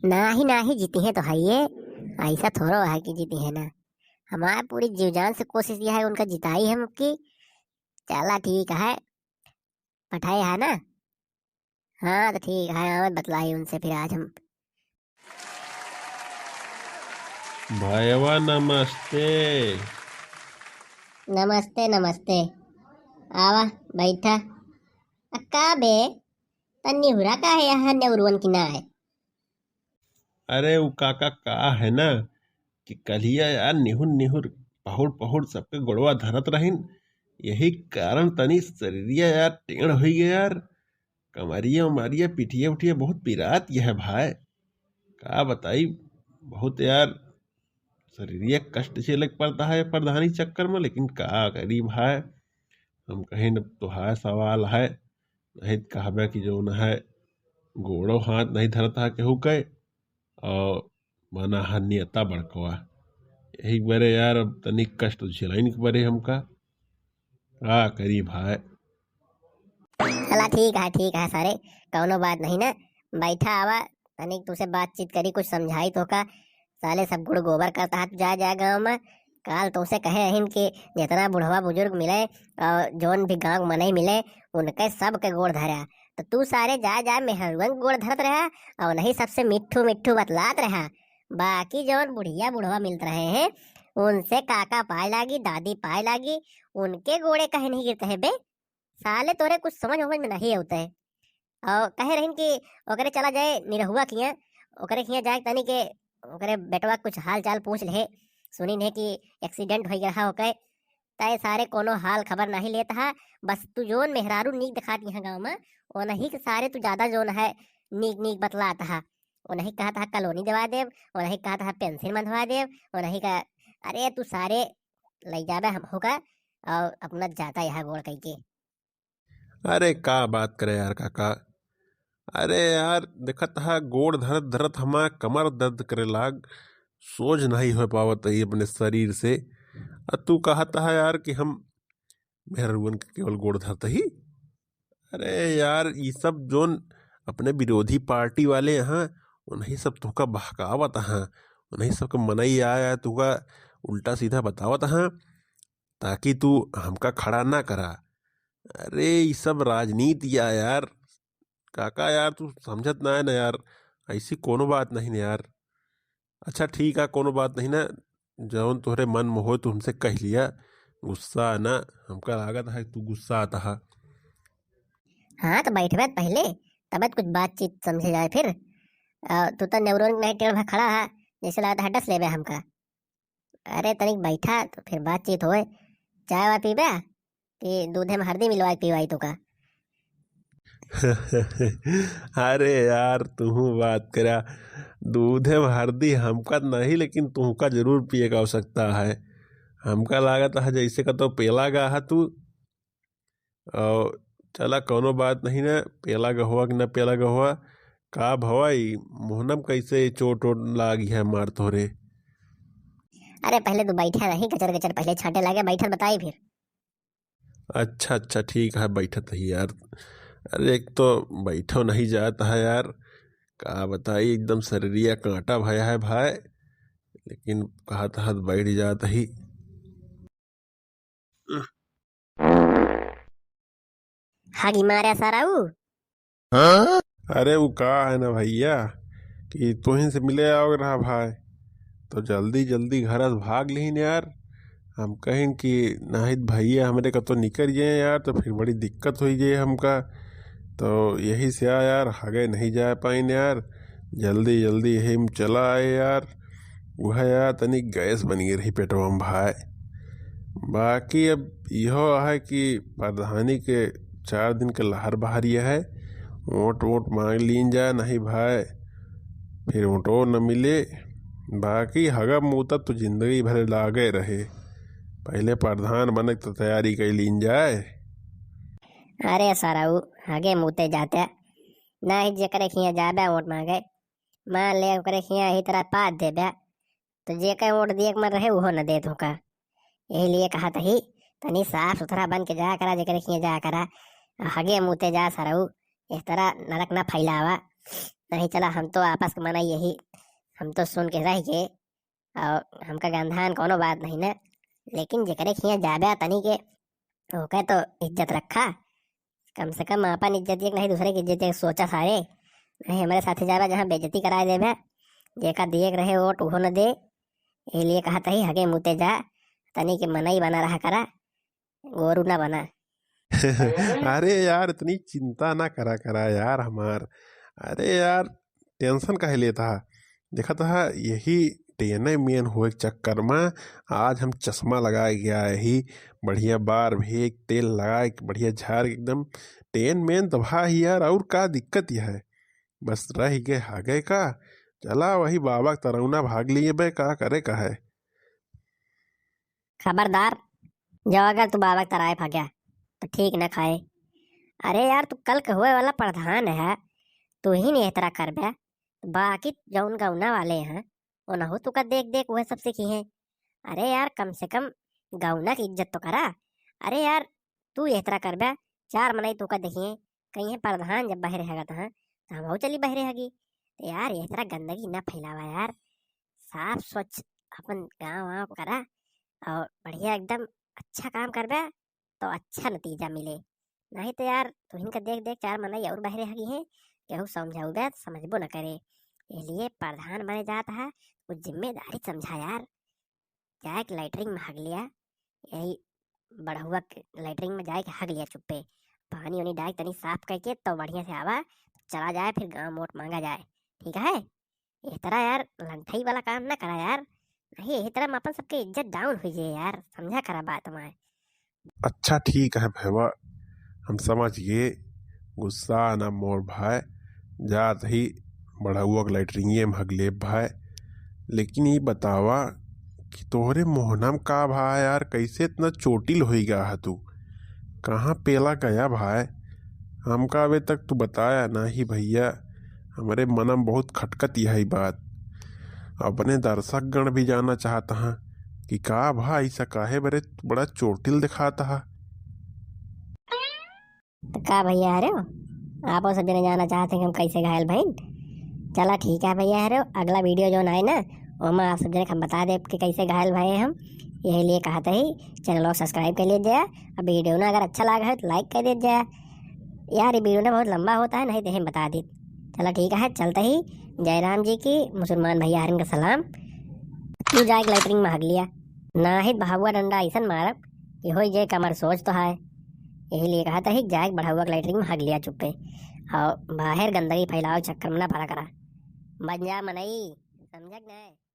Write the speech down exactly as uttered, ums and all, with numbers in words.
नाही, नाही, जीती हैं तो है ये, ऐसा थोड़ो है कि जीती हैं ना। हमारे पूरी जीव जान से कोशिश यह है उनका जिताई हम की। चला ठीक है, पठाए है ना? हाँ तो ठीक है, आवे बतलाई उनसे फिर आज हम। भयवा नमस्ते। नमस्ते, नमस्ते। आवा, बैठा। आ का बे, तन्नी हुरा का है यहाँ नेवरुअन की ना है? अरे उ काका का है ना कि कलिया यार निहुर निहुर पहुड़ पहुड़ सबके गोड़वा धरत रहिन, यही कारण तनी शरीरिया यार टेढ़ होई गया यार। कमरिया उमरिया पिठिया उठिया बहुत पिरात यह भाई, का बताई, बहुत यार शरीरिया कष्ट झेले के पड़ता है प्रधानी चक्कर में, लेकिन का करी भाई। हम कहीं न तोहार सवाल है, नहीं त कहबे कि जौन है गोड़ो हाथ नहीं धरत है केहू के, और बना है नेता बड़कवा। यही बरे यार अब तनिक कष्ट झेलाइन के बरे हमका, का करी भाई। चला ठीक है, ठीक है सारे, कौनो बात नहीं ना, बैठा आवा, तनिक तुसे बातचीत करी, कुछ समझाई तो का। साले सब गुड़ गोबर करता है, तू जा, जा गाँव में, काल तुसे कहे रहिन कि जितना बुढ़वा बुजुर्ग मिले और जौन भी गाँव के मनई मिले, उनके सबके गोड़ धरा। तो तू सारे जा, जा मेहरुअन के गोड़ धरत रहा और नहीं सबसे मिट्ठू मिट्ठू बतलात रहा। बाकी जौन बुढ़िया बुढ़वा मिलत रहे हैं, उनसे काका पाए लागी, दादी पाए लागी, उनके गोड़े कहे नहीं गिरते हैं बे। साले तोरे कुछ समझ वमझ में नहीं होते हैं। और कहे रहिन कि ओकरे चला जाए निरहुआ किया, ओकरे किया जाए तनी के ओकरे बेटवा कुछ हाल चाल पूछ ले। सुनिन है कि एक्सीडेंट हो गया ओके, तय सारे कोनो हाल खबर नहीं लेत हा। बस तू जोन मेहरारू नीक दिखात यहाँ गाँव में, ओनही के सारे तू ज्यादा जोन है नीक नीक बतलात हा। ओनही कहत हा कॉलोनी देवा देब, ओनही कहत हा पेंसिल मंधवा देब, ओनही का, अरे तू सारे लई जाबे हम होका और अपना जाता यहाँ गोड़ कई के। अरे का बात करे यार काका, अरे यार देखत हा गोड़ धरत धरत हमार कमर दर्द करे लाग, सोझ नहीं हो पावत है अपने शरीर से। आ तू कहत हा यार कि हम मेहरुअन के केवल गोड़ धरत ही। अरे यार ई सब जोन अपने विरोधी पार्टी वाले यहाँ, उन्हीं सब तुहका बहकावत हाँ, उन्हीं सबके मनई आया तुहका उल्टा सीधा बतावत हाँ, ताकि तू हमका खड़ा ना करा। अरे ई सब राजनीति या यार, काका यार तू समझत ना है ना यार, ऐसी कोनो बात नहीं ना यार। अच्छा ठीक है, कोनो बात नहीं ना, जौन तोहरे मन में हो तू हमसे कह लिया, गुस्सा ना, हमका लागत है तू गुस्सा आता है। हाँ तो बैठबे त पहले, तब त कुछ बातचीत समझे जाए फिर। अ, तू तो नेवरोन नहीं टेढ़ भा खड़ा है, जैसे लागत है डस लेबे हमका। अरे तनिक बैठा तो फिर बातचीत होए। चाय वाय पीबे कि दूधे में हरदी मिलवाए के पीवाई तो का? अरे यार तुहू बात करा, दूधे में हरदी हमका त नहीं लेकिन तुहका जरूर पिए का आवश्यकता है। हमका लागत है जैसे का तो पेला गा है तू। और चला कौनो बात नहीं ना, पेला गहुआ कि ना पेला गहुआ, का भवाई मोहनम कैसे चोट वोट लागी है मार तोहरे? अरे पहले तू बैठा नहीं, गचर गचर पहले छाटे लागे, बैठल बताई फिर। अच्छा अच्छा ठीक है बैठत ही यार। अरे एक तो बैठो नहीं जात है यार, का बताई एकदम शरीरिया कांटा भया है भाई, लेकिन कहत हत बैठ जात ही। हगी मारे सारा ऊ। अरे उ का है ना भैया कि तोहिन से मिले आओ रहा भाई, तो जल्दी जल्दी घर से भाग लिहिन यार। हम कहिन कि नाहित भैया हमरे कतो निकल जाए यार तो फिर बड़ी दिक्कत हो जाए हमका। तो यही से आ यार, हगे नहीं जा पाइन यार, जल्दी जल्दी यही में चला आए यार। वह यार तनी गैस बन गई रही पेटवा में भाई। बाकी अब यह है कि प्रधानी के चार दिन के लहर बहर यह है, वोट वोट मांग लीन जाए नहीं भाई, फिर वोटो न मिले। बाकी हगा मूता तो जिंदगी भर लागे रहे, पहले प्रधान बने के तो तैयारी कर लीन जाए। अरे सारा उ हगे मूते जाते, ना ही जेकरे खिया जाबे वोट मांगे, मान ले ओकरे खिया ही तरह पाद देबे, तो जेकर वोट दिए के मन रहे उहो न देत होका। यही लिए कहा तही तनी साफ सुथरा बन के जाया करा, जेकरे खिया जाया करा। हगे मूते जा सरऊ, इस तरह नरक ना फैलावा। नहीं चला, हम तो आपस के मनई यही, हम तो सुन के रह गए, और हमका गंधान कोनो बात नहीं ना, लेकिन जेकरे खिया जाबे तनी के, ओके तो इज्जत रखा, कम से कम अपन इज्जत एक नहीं दूसरे की इज्जत एक सोचा सारे, नहीं हमरे साथे जाबे जहाँ बेइज्जती कराए देबे, जेका दिए के रहे वोट उहो न दे, ये लिए कहत ही हगे मुते जा, तनी के मनई बना रहा करा, गोरू ना बना। अरे यार, इतनी चिंता ना करा करा यार हमार। अरे यार, टेंशन काहे लेता है? देखा था यही टेने मेन होए के चक्कर में आज हम चश्मा लगाए गया, यही बढ़िया बार भी एक तेल लगाए के बढ़िया झार के एकदम टेन मेन तो भा ही यार, और का दिक्कत यह है? बस रह गए हागे का, चला वही बाबा के तरौना भाग लिए बे, का करे का है? खबरदार, जो अगर तू बाबा के तराए भाग्या तो ठीक न खाए। अरे यार, तू कल के हुए वाला प्रधान है, तू ही नहीं एहतरा करबे, बाकी जौन गौना वाले हैं, उनहु तुका देख देख वह सब सीखी हैं। अरे यार, कम से कम गौना की इज्जत तो करा। अरे यार, तू एहतरा करबे, चार मनई तुका देखिए, कहीं प्रधान जब बहरे हगत हैं, तो हम चली बहरे हगी। तो यार, एहतरा गंदगी ना फैलावा यार, साफ स्वच्छ अपन गाँव वाँव करा और बढ़िया एकदम अच्छा काम करबे तो अच्छा नतीजा मिले। नहीं तो यार, तुहिन का देख देख चार मनई और बहरे हगी हैं, केहू समझाउबे तो समझबो न करे। ये लिए प्रधान बने जात है, वो जिम्मेदारी समझा यार। जाए के लैटरिन में हग लिया, यही बढ़उआ के लैटरिन में जाए के हग लिया चुप्पे, पानी उनी डाल के तनी साफ करके तो बढ़िया से आवा, चला जाए फिर गाँव वोट मांगा जाए, ठीक है? ये तरह यार लंठई वाला काम ना करा यार, नहीं ये तरह में अपन सबके इज्जत डाउन हुई जाए यार, समझा करा बात हमारे। अच्छा ठीक है भैया, हम समझ गए, गुस्सा ना मोर भाई, जात ही बढ़उआ के लैटरिंगे में हग लेब भाई। लेकिन ये बतावा कि तोहरे मोहना में का भा यार, कैसे इतना चोटिल होई गा है तू? कहाँ पेला गया भाई? हमका अबे तक तू बताया नाही भैया। हमरे मनम बहुत खटकत यही बात। अपने दर्शक गण भी जाना चाहत हैं कि का भा ऐसा काहे बरे बड़ा चोटिल दिखात हा? तो का भैया हरे हो, आपो सब जने जाना चाहते हैं कि हम कैसे घायल भइन? चला ठीक है भैया हरे हो, अगला वीडियो जो आए ना, ओमा आप सब जने के हम बता दे कि कैसे घायल भए हम। यही लिए कहते ही चैनल को सब्सक्राइब कर लीजिए। अब वीडियो ना अगर अच्छा लगा है तो लाइक कर दीजिए। यार, ये वीडियो ना बहुत लंबा होता है, नहीं तो हम बता दी। चला ठीक है, चलते ही जय राम जी की, मुसलमान भैया हरन का सलाम। तू जाए के लैटरिन में हग लिया, नाही तो भगवा डंडा ऐसन मारब कि होई जे कमर सोच तो है। यही लिए कहत ही जाए के बढ़उआ के लैटरिन में हग लिया चुप्पे, और बाहर गंदगी फैलावे चक्कर में ना पड़ा करा। बन जा मनई, समझक ना?